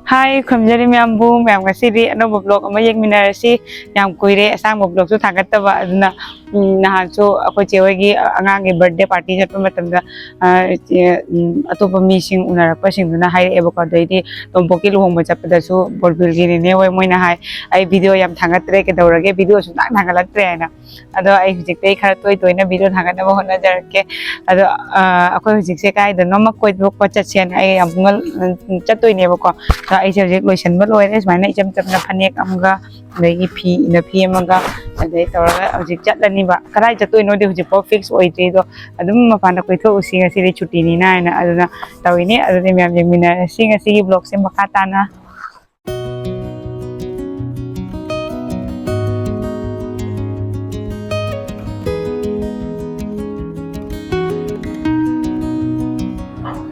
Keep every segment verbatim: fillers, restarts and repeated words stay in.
ꯍꯥꯏ, ꯈꯨꯔꯨꯝꯖꯔꯤ ꯃꯌꯥꯝꯕꯨ꯫ ꯃꯌꯥꯝ ꯉꯁꯤꯗꯤ ꯑꯅꯧꯕ vlog ꯑꯃ ꯌꯦꯡꯃꯤꯟꯅꯔꯁꯤ꯫ ꯌꯥꯝ ꯀꯨꯏꯔꯦ ꯑꯁꯥꯡꯕ vlogꯁꯨ ꯊꯥꯒꯠꯇꯕ, ꯑꯗꯨꯅ, ꯎꯝ, ꯅꯍꯥꯟꯁꯨ ꯑꯩꯈꯣꯏ ꯆꯦ ꯍꯣꯏꯒꯤ ꯑꯉꯥꯡꯒꯤ birthday party ꯆꯠꯄ ꯃꯇꯝꯗ, ꯑ, ꯆꯦ, ꯎꯝ, ꯑꯇꯣꯞꯄ ꯃꯤꯁꯤꯡ ꯎꯅꯔꯛꯄꯁꯤꯡꯗꯨꯅ ꯍꯥꯏꯔꯛꯑꯦꯕꯀꯣ꯫ ꯑꯗꯩꯗꯤ ꯇꯣꯝꯄꯣꯛꯀꯤ ꯂꯨꯍꯣꯡꯕ ꯆꯠꯄꯗꯁꯨ ꯕꯣꯔꯕꯤꯜꯒꯤꯅꯤꯅꯦ ꯍꯣꯏ ꯃꯣꯏꯅ ꯍꯥꯏ, "ꯑꯩ video ꯌꯥꯝ ꯊꯥꯒꯠꯇ꯭ꯔꯦ, ꯀꯩꯗꯧꯔꯒꯦ? Video ꯁꯨꯡꯊꯥ ꯊꯥꯒꯠꯂꯛꯇ꯭ꯔꯦ" ꯍꯥꯏꯅ꯫ ꯑꯗꯣ ꯑꯩ ꯍꯧꯖꯤꯛꯇꯩ ꯈꯔ ꯇꯣꯏ ꯇꯣꯏꯅ video ꯊꯥꯒꯠꯅꯕ ꯍꯣꯠꯅꯖꯔꯛꯀꯦ꯫ ꯑꯗꯣ, ꯑ, ꯑꯩꯈꯣꯏ ꯍꯧꯖꯤꯛꯁꯦ ꯀꯥꯏꯗꯅꯣꯃ ꯀꯣꯏꯊꯣꯛꯄ ꯆꯠꯁꯦꯅ ꯑꯩ ꯌꯥꯝ ꯉꯜ-, ꯆꯠꯇꯣꯏꯅꯦꯕꯀꯣ꯫ ꯑꯗꯣ ꯑꯩꯁꯦ ꯍꯧꯖꯤꯛ ꯂꯣꯏꯁꯟꯕ ꯂꯣꯏꯔꯦ꯫ ꯁꯨꯃꯥꯏꯅ ꯏꯆꯝ ꯆꯝꯅ ꯐꯅꯦꯛ ꯑꯃꯒ, ꯑꯗꯒꯤ ꯐꯤ, ꯏꯅ ꯐꯤ ꯑꯃꯒ, ꯑꯗꯩ ꯇꯧꯔꯒ ꯍꯧꯖꯤꯛ ꯆꯠꯂꯅꯤꯕ꯫ ꯀꯗꯥꯏ ꯆꯠꯇꯣꯏꯅꯣꯗꯤ ꯍꯧꯖꯤꯛꯐꯥꯎ fix ꯑꯣꯏꯗ꯭ꯔꯤ꯫ ꯑꯗꯣ ꯑꯗꯨꯝ ꯃꯄꯥꯟꯗ ꯀꯣꯏꯊꯣꯛꯎꯁꯤ, ꯉꯁꯤꯗꯤ ꯁꯨꯇꯤꯅꯤꯅ ꯍꯥꯏꯅ꯫ ꯑꯗꯨꯅ ꯇꯧꯔꯤꯅꯦ꯫ ꯑꯗꯨꯗꯤ ꯃꯌꯥꯝ ꯌꯦꯡꯃꯤꯟꯅꯔꯁꯤ ꯉꯁꯤꯒꯤ vlogꯁꯦ ꯃꯈꯥ ꯇꯥꯅ꯫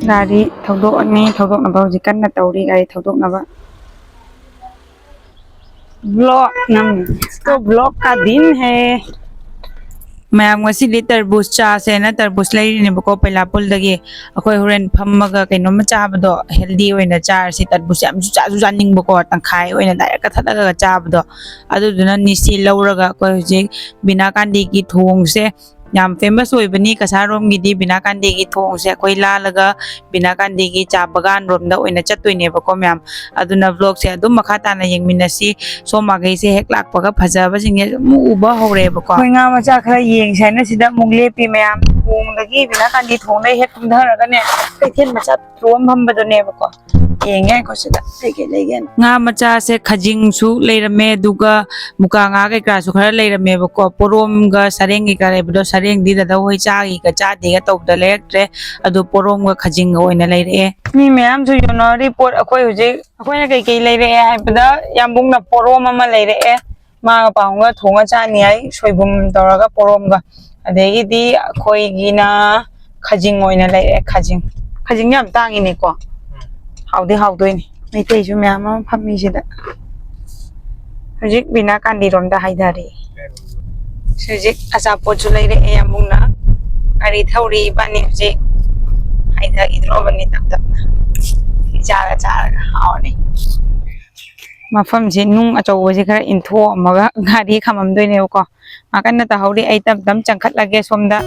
ꯒꯥꯔꯤ ꯊꯧꯗꯣꯛꯑꯅꯤ꯫ ꯊꯧꯗꯣꯛꯅꯕ ꯍꯧꯖꯤꯛ ꯀꯟꯅ ꯇꯧꯔꯤ, ꯒꯥꯔꯤ ꯊꯧꯗꯣꯛꯅꯕ꯫ Vlog ꯅꯝ, तो vlog का दिन है। ꯃꯌꯥꯝ, ꯉꯁꯤꯗꯤ ꯇꯔꯕꯨꯖ ꯆꯥꯁꯦꯅ ꯇꯔꯕꯨꯖ ꯂꯩꯔꯤꯅꯦꯕꯀꯣ, ꯄꯩꯂꯥꯄꯨꯜꯗꯒꯤ꯫ ꯑꯩꯈꯣꯏ ꯍꯣꯔꯦꯟ ꯐꯝꯃꯒ ꯀꯩꯅꯣꯝꯃ ꯆꯥꯕꯗꯣ, healthy ꯑꯣꯏꯅ ꯆꯥꯔꯁꯤ꯫ ꯇꯔꯕꯨꯖꯁꯦ ꯌꯥꯝꯁꯨ ꯆꯥꯁꯨ ꯆꯥꯅꯤꯡꯕꯀꯣ, ꯇꯪꯈꯥꯏ ꯑꯣꯏꯅ direct ꯀꯛꯊꯠꯂꯒ ꯆꯥꯕꯗꯣ꯫ ꯑꯗꯨꯗꯨꯅ ꯅꯤꯁꯤ ꯂꯧꯔꯒ ꯑꯩꯈꯣꯏ ꯍꯧꯖꯤꯛ ꯕꯤꯅꯥ ꯀꯥꯟꯗꯤꯒꯤ ꯊꯣꯡꯁꯦ, ꯌꯥꯝ famous ꯑꯣꯏꯕꯅꯤ ꯀꯁꯥꯔꯣꯝꯒꯤꯗꯤ ꯕꯤꯅꯥ ꯀꯥꯟꯗꯤꯒꯤ ꯊꯣꯡꯁꯦ꯫ ꯑꯩꯈꯣꯏ ꯂꯥꯜꯂꯒ ꯕꯤꯅꯥ ꯀꯥꯟꯗꯤꯒꯤ ꯆꯥ ꯕꯒꯥꯟ ꯔꯣꯝꯗ ꯑꯣꯏꯅ ꯆꯠꯇꯣꯏꯅꯦꯕꯀꯣ ꯃꯌꯥꯝ꯫ ꯑꯗꯨꯅ vlogꯁꯦ ꯑꯗꯨꯝ ꯃꯈꯥ ꯇꯥꯅ ꯌꯦꯡꯃꯤꯟꯅꯁꯤ꯫ ꯁꯣꯝ ꯃꯥꯏꯀꯩꯁꯦ ꯍꯦꯛ ꯂꯥꯛꯄꯒ ꯐꯖꯕꯁꯤꯡꯁꯦ ꯑꯗꯨꯝ ꯎꯕ ꯍꯧꯔꯦꯕꯀꯣ꯫ ꯑꯩꯈꯣꯏ ꯉꯥ ꯃꯆꯥ ꯈꯔ ꯌꯦꯡꯁꯦ ꯍꯥꯏꯅ ꯁꯤꯗ ꯑꯃꯨꯛ ꯂꯦꯞꯄꯤ ꯃꯌꯥꯝ꯫ ꯊꯣꯡꯗꯒꯤ ꯕꯤꯅꯥ ꯀꯥꯟꯗꯤ ꯊꯣꯡꯗꯒꯤ ꯍꯦꯛ ꯀꯨꯝꯊꯔꯒꯅꯦ, ꯀꯩꯊꯦꯜ ꯃꯆꯥ ꯄꯤꯛꯇ꯭ꯔꯨ ꯑꯃ ꯐꯝꯕꯗꯨꯅꯦꯕꯀꯣ꯫ ꯌꯦꯡꯒꯦ ꯉꯥꯏꯈꯣ ꯁꯤꯗ ꯀꯩꯀꯩ ꯂꯩꯒꯦꯅ꯫ ꯉꯥ ꯃꯆꯥꯁꯦ ꯈꯥꯖꯤꯡꯁꯨ ꯂꯩꯔꯝꯃꯦ, ꯑꯗꯨꯒ ꯃꯨꯀꯥ ꯉꯥ ꯀꯩꯀꯥꯁꯨ ꯈꯔ ꯂꯩꯔꯝꯃꯦꯕꯀꯣ꯫ ꯄꯣꯔꯣꯝꯒ ꯁꯔꯦꯡ ꯀꯩꯀꯥ ꯂꯩꯕꯗꯣ, ꯁꯔꯦꯡꯗꯤ ꯗꯗꯥ ꯍꯣꯏ ꯆꯥꯒꯤꯒ ꯆꯥꯗꯦꯒ ꯇꯧꯕꯗ ꯂꯩꯔꯛꯇ꯭ꯔꯦ꯫ ꯑꯗꯨ ꯄꯣꯔꯣꯝꯒ ꯈꯥꯖꯤꯡꯒ ꯑꯣꯏꯅ ꯂꯩꯔꯛꯑꯦ꯫ ꯃꯤ ꯃꯌꯥꯝꯁꯨ ꯌꯣꯟꯅꯔꯤ ꯄꯣꯠ꯫ ꯑꯩꯈꯣꯏ ꯍꯧꯖꯤꯛ ꯑꯩꯈꯣꯏꯅ ꯀꯩꯀꯩ ꯂꯩꯔꯛꯑꯦ ꯍꯥꯏꯕꯗ, ꯌꯥꯝꯕꯨꯡꯅ ꯄꯣꯔꯣꯝ ꯑꯃ ꯂꯩꯔꯛꯑꯦ, ꯃꯥꯒ ꯄꯥꯎꯒ ꯊꯣꯡꯉ ꯆꯥꯅꯤ ꯍꯥꯏ, ꯁꯣꯏꯕꯨꯝ ꯇꯧꯔꯒ ꯄꯣꯔꯣꯝꯒ꯫ ꯑꯗꯒꯤꯗꯤ ꯑꯩꯈꯣꯏꯒꯤꯅ ꯈꯥꯖꯤꯡ ꯑꯣꯏꯅ ꯂꯩꯔꯛꯑꯦ, ꯈꯥꯖꯤꯡ꯫ ꯈꯥꯖꯤꯡ ꯌꯥꯝ ꯇꯥꯡꯉꯤꯅꯦꯀꯣ꯫ ꯍꯥꯎꯗꯤ ꯍꯥꯎꯗꯣꯏꯅꯤ꯫ ꯃꯩꯇꯩꯁꯨ ꯃꯌꯥꯝ ꯑꯃ ꯐꯝꯃꯤꯁꯤꯗ꯫ ꯍꯧꯖꯤꯛ ꯕꯤꯅꯥ ꯀꯥꯟꯗꯤꯔꯣꯝꯗ ꯍꯥꯏꯊꯔꯤ꯫ ꯍꯧꯖꯤꯛ ꯑꯆꯥꯄꯣꯠꯁꯨ ꯂꯩꯔꯛꯑꯦ ꯌꯥꯝꯕꯨꯡꯅ꯫ ꯒꯥꯔꯤ ꯊꯧꯔꯤ ꯏꯕꯥꯅꯤ ꯍꯧꯖꯤꯛ ꯍꯥꯏꯊꯈꯤꯗ꯭ꯔꯣꯕꯅꯤ ꯇꯞ ꯇꯞꯅ꯫ ꯆꯥꯔ ꯆꯥꯔꯒ ꯍꯥꯎꯔꯅꯤ꯫ ꯃꯐꯝꯁꯤ ꯅꯨꯡ ꯑꯆꯧꯕꯁꯤ ꯈꯔ ꯏꯟꯊꯣꯛꯑꯝꯃꯒ ꯒꯥꯔꯤ ꯈꯥꯝꯃꯝꯗꯣꯏꯅꯦꯕꯀꯣ꯫ ꯃꯥ ꯀꯟꯅ ꯇꯧꯍꯧꯔꯤ, ꯑꯩ ꯇꯞ ꯇꯞ ꯆꯪꯈꯠꯂꯒꯦ ꯁꯣꯝꯗ꯫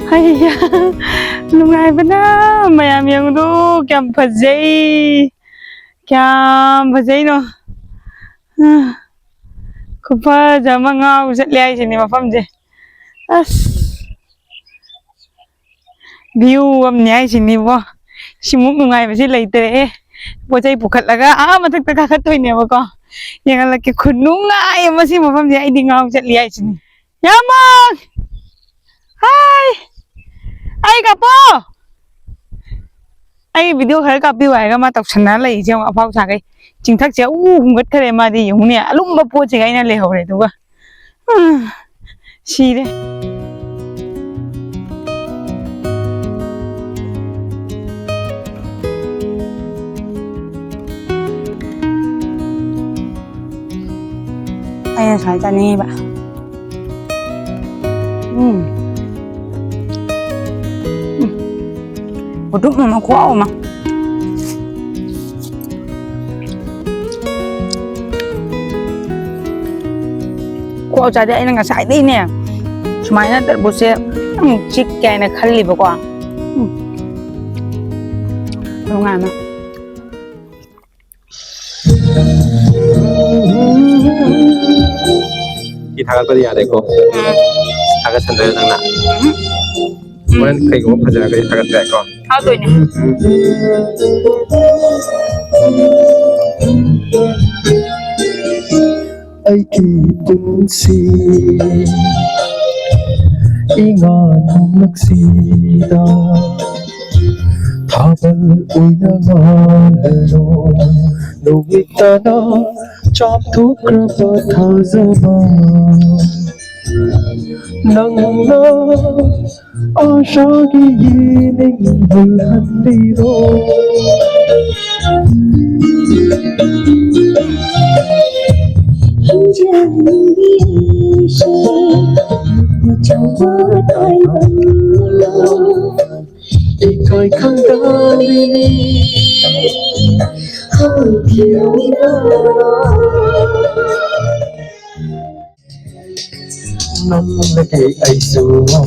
ꯍꯩꯌꯥ, ꯅꯨꯡꯉꯥꯏꯕꯅ ꯃꯌꯥꯝ ꯌꯦꯡꯉꯨꯗꯣ, ꯀꯌꯥꯝ ꯐꯖꯩ, ꯀꯌꯥꯝ ꯐꯖꯩꯅꯣ꯫ ꯑ, ꯈꯨꯐꯖ ꯑꯃ, ꯉꯥꯎ ꯆꯠꯂꯦ ꯍꯥꯏꯁꯤꯅꯦ ꯃꯐꯝꯁꯦ꯫ ꯑꯁ, view ꯑꯃꯅꯦ ꯍꯥꯏꯁꯤꯅꯤꯕꯣ꯫ ꯁꯤꯃꯨꯛ ꯅꯨꯡꯉꯥꯏꯕꯁꯤ ꯂꯩꯇ꯭ꯔꯦꯍꯦ꯫ ꯄꯣꯠ ꯆꯩ ꯄꯨꯈꯠꯂꯒ ꯑꯥ ꯃꯊꯛꯇ ꯀꯥꯈꯠꯇꯣꯏꯅꯦꯕꯀꯣ꯫ ꯌꯦꯡꯍꯜꯂꯛꯀꯦ, ꯈꯨꯅꯨꯡꯉꯥꯏ ꯑꯃ ꯁꯤ ꯃꯐꯝꯁꯦ, ꯑꯩꯗꯤ ꯉꯥꯎ ꯆꯠꯂꯤ ꯍꯥꯏꯁꯤꯅꯤ꯫ ꯌꯥꯃꯪ! ꯍꯥꯏ! ꯑꯩ ꯀꯥꯞꯄꯣ! ꯑꯩ video ꯈꯔ ꯀꯥꯞꯄꯤꯌꯨ ꯍꯥꯏꯔꯒ ꯃꯥ ꯇꯧꯁꯟꯅꯔ ꯂꯩꯔꯤꯁꯦ ꯌꯦꯡꯉꯣ, ꯑꯐꯥꯎ ꯁꯥꯈꯩ꯫ ꯆꯤꯡꯊꯛꯁꯦ ꯎ ꯍꯨꯝꯒꯠꯈꯔꯦ ꯃꯥꯗꯤ, ꯌꯦꯡꯉꯨꯅꯦ, ꯑꯂꯨꯝꯕ ꯄꯣꯠꯁꯤꯒ ꯑꯩꯅ ꯂꯩꯍꯧꯔꯦ꯫ ꯑꯗꯨꯒ, ꯎꯝ, ꯁꯤꯔꯦ꯫ ꯑꯩꯅ ꯁꯨꯃꯥꯏꯅ ꯆꯥꯅꯤꯡꯉꯤꯕ꯫ ꯎꯝ꯫ ꯎꯝ꯫ ꯈꯨꯇꯨꯝ ꯑꯃ, ꯈꯨꯍꯥꯎ ꯑꯃ꯫ ꯈꯨꯍꯥꯎ ꯆꯥꯗꯦ꯫ ꯑꯩꯅ ꯉꯁꯥꯏꯗꯩꯅꯦ ꯁꯨꯃꯥꯏꯅ ꯇꯔꯕꯨꯖꯁꯦ ꯑꯃꯨꯛ ꯆꯤꯛꯀꯦ ꯍꯥꯏꯅ ꯈꯜꯂꯤꯕꯀꯣ꯫ ꯎꯝ꯫ ꯅꯨꯡꯉꯥꯏ ꯑꯃ꯫ ꯁꯤ ꯊꯥꯒꯠꯄꯗꯤ ꯌꯥꯔꯦꯀꯣ? ꯎꯝ꯫ ꯊꯥꯒꯠꯁꯟꯗꯣꯏꯔꯣ ꯅꯪꯅ? ꯎꯝ꯫ ꯍꯣꯔꯦꯟ ꯀꯩꯒꯨꯝꯕ ꯐꯖꯔꯒꯗꯤ ꯊꯥꯒꯠꯄ ꯌꯥꯏꯀꯣ? ꯊꯥꯒꯠꯇꯣꯏꯅꯦ꯫ ꯑꯩꯒꯤ ꯄꯨꯟꯁꯤ ꯏꯉꯥ ꯅꯣꯡꯂꯛꯁꯤꯗ ꯊꯥꯕꯜ ꯑꯣꯏꯅ ꯉꯥꯜꯂꯔꯣ꯫ ꯅꯨꯃꯤꯠꯇꯅ ꯆꯥꯝꯊꯣꯛꯈ꯭ꯔꯕ ꯊꯥꯖꯕ ꯅꯪꯅ ꯑꯥꯁꯥꯒꯤ ꯌꯦꯅꯤꯡ ꯍꯨꯜꯍꯟꯕꯤꯔꯣ꯫ ꯏꯀꯥꯏ ꯈꯪꯗꯕꯤꯅꯤ ꯍꯧꯈꯤꯕ ꯅꯪꯅꯗꯤ ꯑꯩꯁꯨ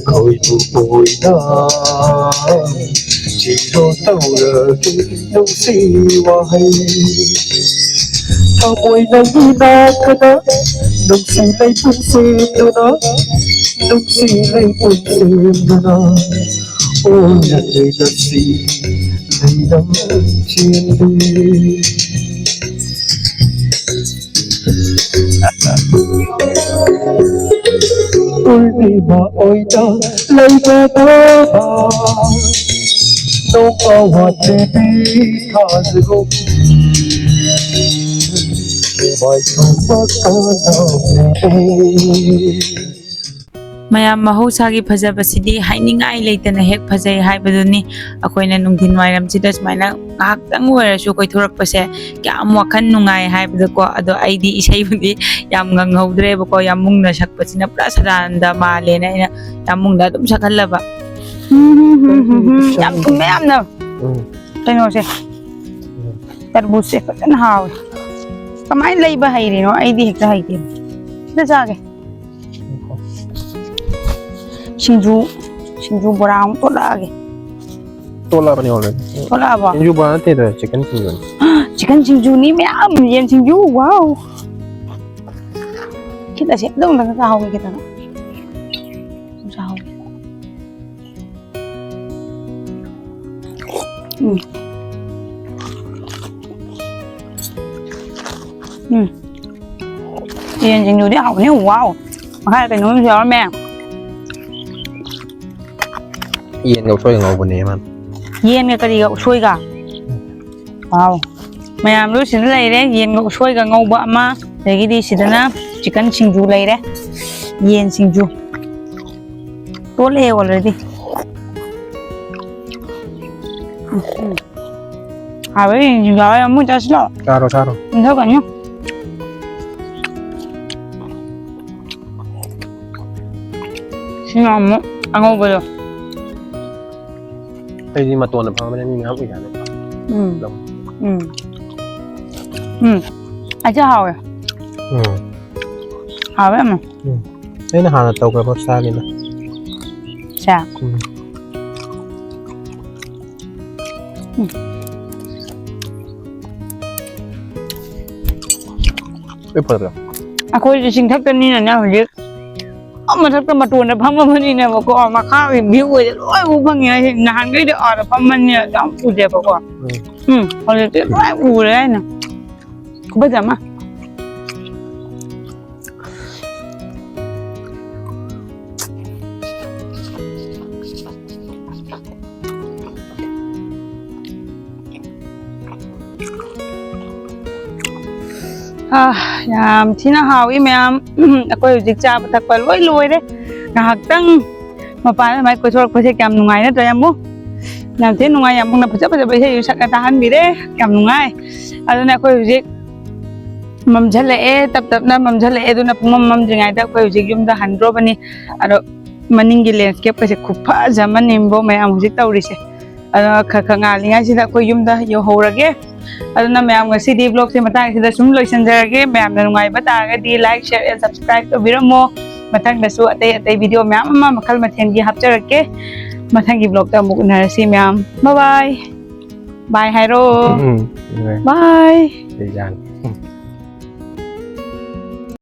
ꯈꯣꯏꯕꯨ ꯑꯣꯏꯅ ꯆꯤꯔꯣ ꯇꯧꯔꯒꯦ ꯅꯨꯡꯁꯤ ꯋꯥꯍꯩ꯫ ꯊꯃꯣꯏ ꯅꯪꯒꯤ ꯅꯥꯀꯗ ꯅꯨꯡꯁꯤ ꯂꯩꯄꯨꯡ ꯁꯦꯝꯗꯨꯅ, ꯅꯨꯡꯁꯤ ꯂꯩꯄꯨꯡ ꯁꯦꯝꯗꯨꯅ, ꯑꯣ ꯅꯪꯒꯤ ꯉꯁꯤ ꯂꯩꯔꯝ ꯆꯦꯟꯗꯨ꯫ ꯄꯨꯔꯅꯤꯃꯥ ꯑꯣꯏꯅ ꯂꯩꯒꯗꯕ ꯅꯣꯡꯃ ꯋꯥꯠꯇꯕꯤ ꯊꯥꯖꯒꯨꯝ ꯃꯥꯏꯊꯣꯡꯕ ꯀꯅꯥꯅ ꯎꯏ? ꯃꯌꯥꯝ, ꯃꯍꯧꯁꯥꯒꯤ ꯐꯖꯕꯁꯤꯗꯤ ꯍꯥꯏꯅꯤꯡꯉꯥꯏ ꯂꯩꯇꯅ ꯍꯦꯛ ꯐꯖꯩ ꯍꯥꯏꯕꯗꯨꯅꯤ꯫ ꯑꯩꯈꯣꯏꯅ ꯅꯨꯡꯊꯤꯟ ꯋꯥꯏꯔꯝꯁꯤꯗ ꯁꯨꯃꯥꯏꯅ ꯉꯥꯏꯍꯥꯛꯇꯪ ꯑꯣꯏꯔꯁꯨ ꯀꯣꯏꯊꯣꯔꯛꯄꯁꯦ ꯀꯌꯥꯝ ꯋꯥꯈꯜ ꯅꯨꯡꯉꯥꯏ ꯍꯥꯏꯕꯗꯀꯣ꯫ ꯑꯗꯣ ꯑꯩꯗꯤ ꯏꯁꯩꯕꯨꯗꯤ ꯌꯥꯝ ꯉꯪꯍꯧꯗ꯭ꯔꯦꯕꯀꯣ, ꯌꯥꯝ ꯃꯨꯡꯅ ꯁꯛꯄꯁꯤꯅ ꯄꯨꯔꯥ ꯁꯗꯥꯅꯟꯗ ꯃꯥꯜꯂꯦꯅ ꯑꯩꯅ ꯌꯥꯝ ꯃꯨꯡꯗ ꯑꯗꯨꯝ ꯁꯛꯍꯜꯂꯕ꯫ ꯌꯥꯝ ꯊꯨꯝꯃꯦ ꯌꯥꯝꯅ꯫ ꯎꯝ꯫ ꯀꯩꯅꯣꯁꯦ, ꯇꯔꯕꯨꯖꯁꯦ ꯐꯖꯅ ꯍꯥꯎꯋꯦ꯫ ꯀꯃꯥꯏꯅ ꯂꯩꯕ ꯍꯩꯔꯤꯅꯣ? ꯑꯩꯗꯤ ꯍꯦꯛꯇ ꯍꯩꯇꯦ꯫ ꯁꯤꯗ ꯆꯥꯒꯦ꯫ ꯁꯤꯡꯖꯨ, ꯁꯤꯡꯖꯨ ꯕꯣꯔꯥ ꯑꯃꯨꯛ ꯇꯣꯠꯂꯛꯑꯒꯦ꯫ ꯇꯣꯠꯂꯛꯑꯕꯅꯤ already꯫ ꯇꯣꯠꯂꯛꯑꯕꯣ? ꯁꯤꯡꯖꯨ ꯕꯣꯔꯥ ꯅꯠꯇꯦꯗ, chicken ꯁꯤꯡꯖꯨꯅꯤ꯫ Chicken ꯁꯤꯡꯖꯨꯅꯤ ꯃꯌꯥꯝ, ꯌꯦꯟ ꯁꯤꯡꯖꯨ, wow! ꯈꯤꯠꯂꯁꯦ, ꯑꯗꯨꯝ ꯆꯥꯍꯧꯒꯦ ꯈꯤꯇꯪ꯫ ꯑꯗꯨꯝ ꯆꯥꯍꯧꯒꯦ꯫ ꯎꯝ꯫ ꯎꯝ꯫ ꯌꯦꯟ ꯁꯤꯡꯖꯨꯗꯤ ꯍꯥꯎꯕꯅꯤ, wow! ꯃꯈꯥꯗ ꯀꯩꯅꯣꯝꯁꯨ ꯌꯥꯎꯔꯝꯃꯦ꯫ ꯌꯦꯟꯒ ꯎꯁꯣꯏꯒ ꯉꯧꯕꯅꯦ ꯃꯥꯅ꯫ ꯌꯦꯟꯒ ꯀꯔꯤꯒ? ꯎꯁꯣꯏꯒ? Wow! ꯃꯌꯥꯝ ꯂꯣꯏ ꯁꯤꯗ ꯂꯩꯔꯦ꯫ ꯌꯦꯟꯒ ꯎꯁꯣꯏꯒ ꯉꯧꯕ ꯑꯃ, ꯑꯗꯒꯤꯗꯤ ꯁꯤꯗꯅ ꯆꯤꯀꯟ ꯁꯤꯡꯖꯨ ꯂꯩꯔꯦ꯫ ꯌꯦꯟ ꯁꯤꯡꯖꯨ ꯇꯣꯠꯂꯛꯑꯦ already꯫ ꯎꯝ꯫ ꯍꯥꯎꯋꯦ, ꯌꯦꯟ ꯁꯤꯡꯖꯨ ꯍꯥꯎꯋꯦ꯫ ꯑꯃꯨꯛ ꯆꯥꯁꯤꯂꯣ꯫ ꯆꯥꯔꯣ, ꯆꯥꯔꯣ꯫ ꯏꯟꯊꯣꯛꯀꯅꯤ꯫ ꯁꯤꯅ ꯑꯃꯨꯛ ꯑꯉꯧꯕꯗꯣ꯫ ꯑꯩꯗꯤ ꯃꯇꯣꯟꯗ ꯐꯝꯕꯅꯦ, ꯃꯤ ꯃꯌꯥꯝ ꯎꯏ ꯀꯥꯟꯗ꯫ ꯎꯝ꯫ ꯎꯝ꯫ ꯎꯝ꯫ ꯑꯁꯤ ꯍꯥꯎꯋꯦ꯫ ꯎꯝ꯫ ꯍꯥꯎꯋꯦ ꯌꯥꯝꯅ꯫ ꯎꯝ꯫ ꯑꯩꯅ ꯍꯥꯟꯅ ꯇꯧꯈ꯭ꯔꯕ ꯆꯥꯒꯦꯅ꯫ ꯁꯦ꯫ ꯎꯝ꯫ ꯎꯝ꯫ ꯑꯩ ꯐꯔꯕ꯭ꯔꯥ? ꯑꯩꯈꯣꯏꯁꯦ ꯆꯤꯡꯊꯛꯇꯅꯤꯅꯅꯦ ꯍꯧꯖꯤꯛ꯫ ꯑꯥ ꯃꯊꯛꯇ ꯃꯇꯣꯟꯗ ꯐꯝꯃꯕꯅꯤꯅꯦꯕꯀꯣ, ꯃꯈꯥꯒꯤ view ꯒꯁꯦ ꯂꯣꯏ ꯎ ꯐꯪꯉꯦ ꯍꯥꯏꯁꯦ꯫ ꯅꯍꯥꯟꯈꯩꯗꯤ ꯑꯥꯗ ꯐꯝꯕꯅꯤꯅ ꯌꯥꯝ ꯎꯗꯦꯕꯀꯣ꯫ ꯎꯝ꯫ ꯎꯝ, ꯍꯧꯖꯤꯛꯇꯤ ꯂꯣꯏ ꯎꯔꯦ ꯍꯥꯏꯅ꯫ ꯈꯨꯐꯖ ꯑꯃ꯫ ꯑꯥ, ꯌꯥꯝ ꯊꯤꯅ ꯍꯥꯎꯏ ꯃꯌꯥꯝ꯫ ꯑꯩꯈꯣꯏ ꯍꯧꯖꯤꯛ ꯆꯥꯕ ꯊꯛꯄ ꯂꯣꯏ ꯂꯣꯏꯔꯦ꯫ ꯉꯥꯏꯍꯥꯛꯇꯪ ꯃꯄꯥꯟꯗ ꯑꯗꯨꯃꯥꯏꯅ ꯀꯣꯏꯊꯣꯔꯛꯄꯁꯦ ꯀꯌꯥꯝ ꯅꯨꯡꯉꯥꯏ ꯅꯠꯇ꯭ꯔꯥ ꯌꯥꯝꯕꯨ? ꯌꯥꯝ ꯊꯤꯅ ꯅꯨꯡꯉꯥꯏ꯫ ꯌꯥꯝꯕꯨꯡꯅ ꯐꯖ ꯐꯖꯕ ꯏꯁꯩꯁꯨ ꯁꯛꯑ ꯇꯥꯍꯟꯕꯤꯔꯦ꯫ ꯌꯥꯝ ꯅꯨꯡꯉꯥꯏ꯫ ꯑꯗꯨꯅ ꯑꯩꯈꯣꯏ ꯍꯧꯖꯤꯛ ꯃꯝꯁꯤꯜꯂꯛꯑꯦ, ꯇꯞ ꯇꯞꯅ ꯃꯝꯁꯤꯜꯂꯛꯑꯦ꯫ ꯑꯗꯨꯅ ꯄꯨꯡꯃꯝ ꯃꯝꯗ꯭ꯔꯤꯉꯩꯗ ꯑꯩꯈꯣꯏ ꯍꯧꯖꯤꯛ ꯌꯨꯝꯗ ꯍꯟꯗ꯭ꯔꯣꯕꯅꯤ꯫ ꯑꯗꯣ ꯃꯅꯤꯡꯒꯤ landscape ꯀꯁꯦ ꯈꯨꯐꯖ ꯑꯃꯅꯦꯕꯣ ꯃꯌꯥꯝ ꯍꯧꯖꯤꯛ ꯇꯧꯔꯤꯁꯦ꯫ ꯑꯗꯣ ꯈꯔ ꯈꯔ ꯉꯥꯜꯂꯤꯉꯩꯁꯤꯗ ꯑꯩꯈꯣꯏ ꯌꯨꯝꯗ ꯌꯧꯍꯧꯔꯒꯦ꯫ ꯑꯗꯨꯅ ꯃꯌꯥꯝ ꯉꯁꯤꯗꯤ vlog ꯁꯦ ꯃꯇꯥꯡꯁꯤꯗ ꯁꯨꯝ ꯂꯣꯏꯁꯤꯟꯖꯔꯒꯦ꯫ ꯃꯌꯥꯝꯅ ꯅꯨꯡꯉꯥꯏꯕ ꯇꯥꯔꯒꯗꯤ like, share and subscribe ꯇꯧꯕꯤꯔꯝꯃꯣ꯫ ꯃꯊꯪꯗꯁꯨ ꯑꯇꯩ ꯑꯇꯩ video ꯃꯌꯥꯝ ꯑꯃ ꯃꯈꯜ ꯃꯊꯦꯜꯒꯤ ꯍꯥꯞꯆꯔꯛꯀꯦ꯫ ꯃꯊꯪꯒꯤ vlog ꯇ ꯑꯃꯨꯛ ꯎꯅꯔꯁꯤ ꯃꯌꯥꯝ꯫ Bye bye꯫ Bye ꯍꯥꯏꯔꯣ꯫ ꯎꯝ, ꯎꯝ꯫ Bye꯫ ꯕꯦꯖꯥꯔ꯫ ꯎꯝ꯫